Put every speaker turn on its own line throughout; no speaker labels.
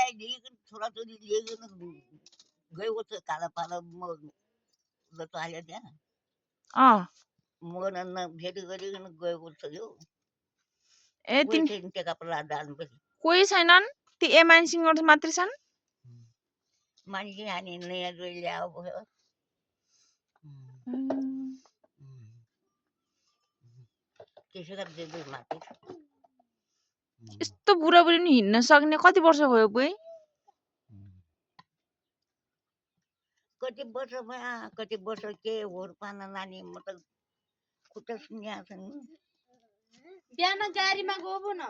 बुढालाई लिइकन छोराछोरी लिइकन गएको छ कालापाला जस्तो आयो त्यहाँ मगन भेट गरिकन गएको छ यो कोही छैन टेका पला दानपछि
कोही छैनन् ती एमआइसिङहरू मात्रै छन्
मान्छे हानी नयाँ जोडी ल्यायो भयो त्यसै गरी माथि
यस्तो बुढाबुढी नि हिँड्न सक्ने कति वर्ष भयो बुइ
कति वर्ष भयो कति वर्ष के होर पाना नानी म त खुट्टा सुन्या छन्
बिहान गाडीमा गयो न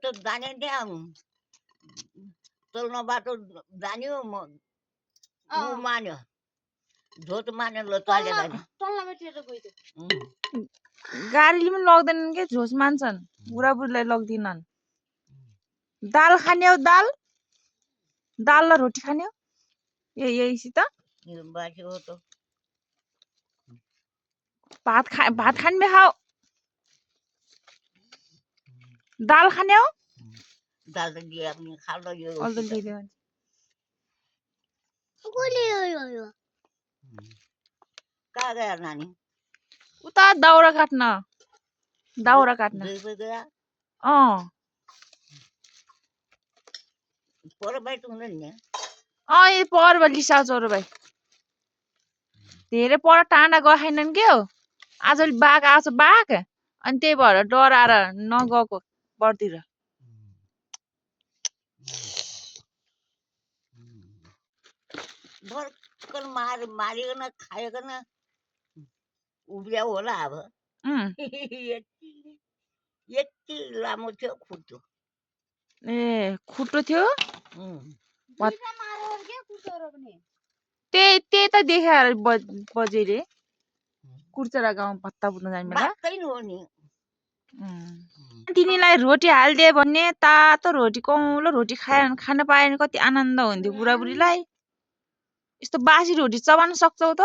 त जाने त्यहाँ चल्न बाटो जान्यो म मान्यो झोट मान्यो ल चले जाने
गाडीले पनि लग्दैनन् के झोस मान्छन् बुढाबुढीलाई लग्दिनन् दाल खाने हो दाल दाल र रोटी खाने हो यहीसित
बासी हो त
भात खाने में खाओ दाल खाने हो
दाल त दिए पनि खाल्दा यो
अलदल दिदियो
कहाँ गयो नानी
उता दाउरा काट्न
पर बाइट हुँदैन नि
यो पर लिसा चोरो भाइ धेरै पर टाँडा गएनन् के हो आजले बाघ आएको छ बाघ अनि त्यही भएर डराएर नगएको परतिर
भर्खर मारिकन खाइकन उब्रिया होला अब यति लामो थियो खुट्टो
ए खुट्टो थियो त्यही त देखाएर बजेले कुर्चरा गाउँ भत्ता बुझ्न जाने बेला तिनीलाई रोटी हालिदिए भने तातो रोटी कौलो रोटी खान पायो भने कति आनन्द हुन्थ्यो बुढाबुढीलाई यस्तो बासी रोटी चबाउन सक्छौ त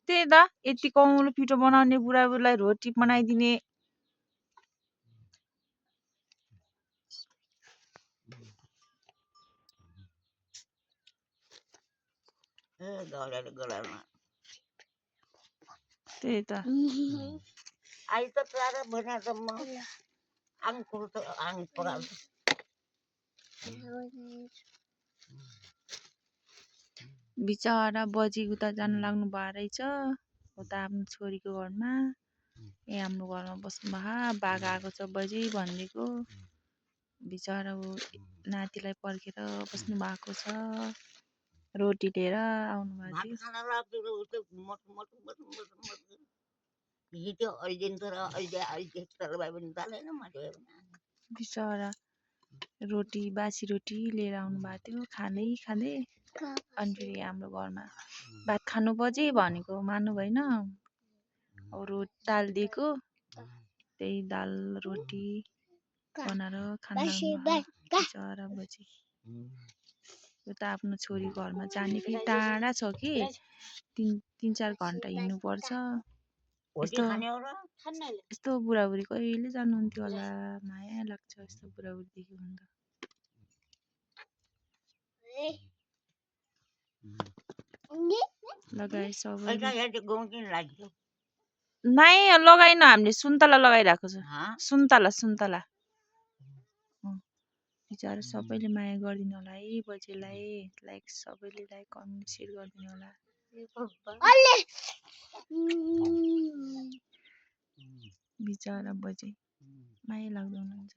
त्यही त यति कौलो पिठो बनाउने बुढाबुढीलाई रोटी बनाइदिने त्यही त
आई त तारा भने त म आङ पराल्छु
बिचरा बजी उता जान लाग्नु भयो रहेछ उता आफ्नो छोरीको घरमा हाम्रो घरमा बस्नु भए बाघ आएको छ बजी भनिदिएको बिचरा नातिलाई पर्खेर बस्नु भएको छ रोटी लिएर आउनु बिचरा रोटी बासी रोटी लिएर आउनु भएको थियो खाँदै खाँदै अनि फेरि हाम्रो घरमा भात खानु बजे भनेको मान्नु भएन अब दाल दिएको त्यही दाल रोटी बनाएर खाना बिचरा बजी यो त आफ्नो छोरी घरमा जाने फेरि टाढा छ कि 3-4 घन्टा हिँड्नु पर्छ यस्तो बुढाबुढी कहिले जानुहुन्थ्यो होला माया लाग्छ यस्तो बुढाबुढी देख्यो भने त लगाए सबै नै लगाइन हामीले सुन्तला लगाइरहेको छ सुन्तला बिचरा सबैले माया गरिदिनु होला है बजेलाई लाइक सबैले लाइक कमेन्ट सेयर गरिदिनु होला बिचरा बजे माया लाग्दो हुनुहुन्छ